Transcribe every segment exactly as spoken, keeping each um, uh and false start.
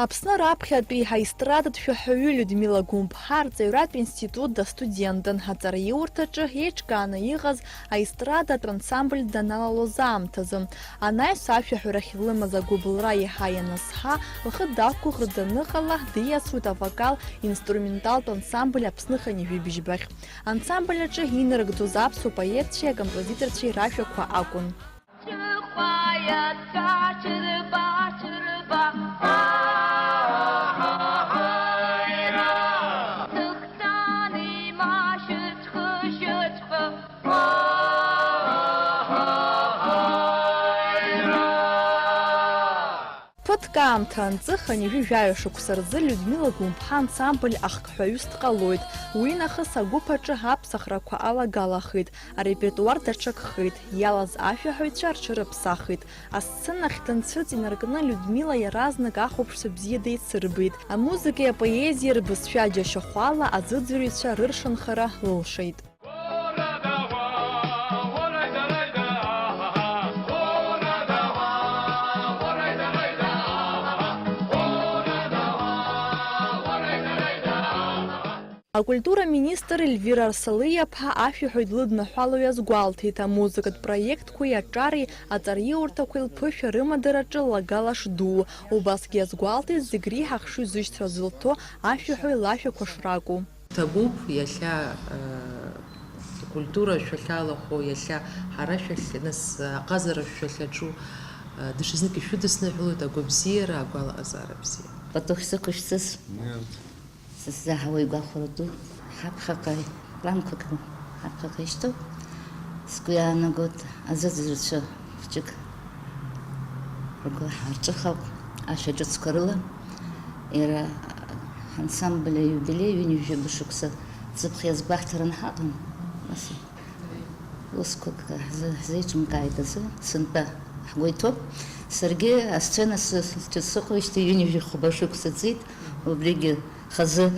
Аԥсны раԥхьатәи аестрадатә шәаҳәаҩы Людмила Гәымԥҳа арҵаҩратә институт дастудентын. Аҵараиурҭаҿы еиҿкааны иҟаз аестрадатә ансамбль даналалоз аамҭазы, анаҩс ашәаҳәарахь илымаз агәыбылра еиҳа ианазҳа, лхы дақәгәыӷырӡа аныҟала, диасуеит авокал-инструменталтә ансамбль Аԥсны хынҩажәи быжьбахь. Ансамбль аҿы инарыгӡоз аԥсуа поетцәеи акомпозиторцәеи рашәақәа акәын. Ҽырба, ҽырба, сыхцан имашьыцәхышьыцәхы. Ԥыҭк аамҭа анҵы, хынҩажәи жәаҩа шықәса рзы Людмила Гәымԥҳа ансамбль ахкҳәаҩыс дҟалоит. Уинахыс агәыԥ аҿы аԥсахрақәа алагалахеит, арепертуар даҽакхеит, иалаз ашәаҳәаҩцәа рҽырыԥсахит. Асценахь данцәыҵ инаркны Людмила иаразнак ахәаԥшцәа бзиа деицырбеит. Амузыкеи апоезиеи рбызшәа џьашьахәала азыӡырҩцәа рыршанхара лылшеит. Акультура министр Ельвира Арсалиаԥҳа ашәаҳәаҩ длыднаҳәало иазгәалҭеит, амузыкатә проектқәеи аҿареи аҵараиурҭақәеи лԥышәа рымадараҿы лагала шдуу. Убасгьы иазгәалҭеит зегь реиҳа ахшыҩзышьҭра зылҭо ашәаҳәаҩ лашәақәа шракәу. Ҭабуп иахьа, э, акультура шәахьалахәу, иахьа ҳара шәахь, нас, аҟазара шәахьаҿу, э, даҽазнык ишәыдысныҳәалоит агәабзиара, агәалаҟазаара бзиа. Пату хьзықәышәҵыз? Сыззаҳауа игәахәара ду. Ҳаԥхьаҟа планқәак ҳаԥхьаҟа ишьҭоуп. Сгәы иаанагоит, азыӡырҩцәа хәҷык ргәы ҳарҿыхап ашәа ҿыцқәа рыла. Иара ҳансамбль аиубилеи ҩынҩажәаба шықәса ҵыԥх иазгәаҳҭаран ҳаҟан. Нас усқәак ҳзы-, ҳзеиҿымкааит азы, сынтәа ҳгәы иҭоуп. Саргьы асцена сы-, сы-, сыхәоижьҭеи ҩынҩажәи хәба шықәса ҵит, убригьы хазы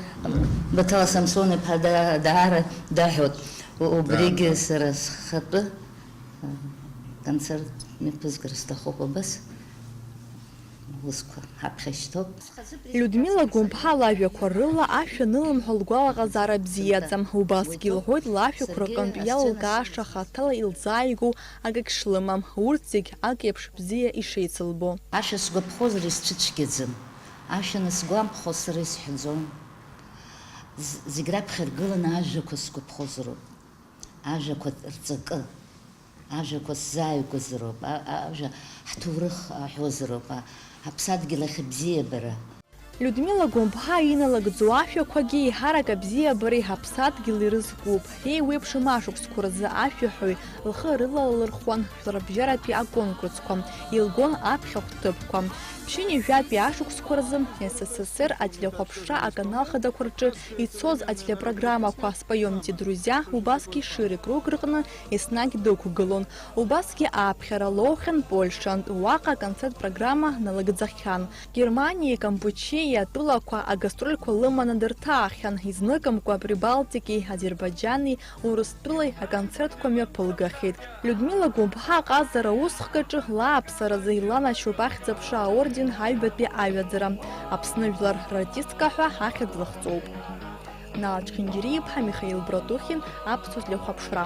Баҭал Самсон-иԥа да-, даара даҳәоит. У-, убригьы сара схатәы, а, концерт мҩаԥызгар сҭахуп абас. Усқәа ҳаԥхьа шьҭоуп. Людмила Гәымԥҳа лажәақәа рыла ашәа анылымҳәо лгәалаҟазаара бзиаӡам. Убасгьы илҳәоит, лашәақәа рҟынтә иалылкааша хаҭала илзааигәоу акагь шлымам, урҭ зегь акеиԥш бзиа ишеицылбо. Ашәа сгәаԥхозар исцәыцәгьаӡам, ашәа анысгәамԥхо сара исҳәаӡом. З-, зегь раԥхьа иргыланы ажәақәа сгәаԥхозароуп, ажәақәа рҵакы. Ажәақәа сзааигәазароуп, а-, а-, ажәа ҳҭоурых аҳәозароуп, а-, ҳаԥсадгьыл ахь абзиабара. Людмила Гәымԥҳа иналыгӡо ашәақәагьы еиҳарак абзиабареи ҳаԥсадгьыли рызкуп. Еиуеиԥшым ашықәсқәа рзы ашәаҳәаҩ лхы рылалырхуан жәларбжьаратәи аконкурсқәа, илгон аԥхьахә ҭыԥқәа. Ԥшьынҩажәатәи ашықәсқәа рзы С С С Р ателехәаԥшра аканал хадақәа рҿы ицоз ателепрограммақәа «Споёмте, друзья», убасгьы «Шире круг» рҟны еснагь дықәгылон. Убасгьы ааԥхьара лоухьан Польшантә, уаҟа аконцерт программа налыгӡахьан. Германиеи Кампучиеи атәылақәа агастрольқәа лыманы дырҭаахьан, изныкымкәа Прибалтикеи Азербаиџьани Урыстәылеи аконцертқәа мҩаԥылгахьеит. Людмила Гәымԥҳа аҟазара усхк аҿы лааԥсаразы иланашьоуп Ахьӡ-аԥша аорден аҩбатәи аҩаӡара, Аԥсны жәлар рартистка ҳәа ахьӡ лыхҵоуп. Нал Чхингириа-иԥҳа, Михаил Братухин, Аԥсуа телехәаԥшра.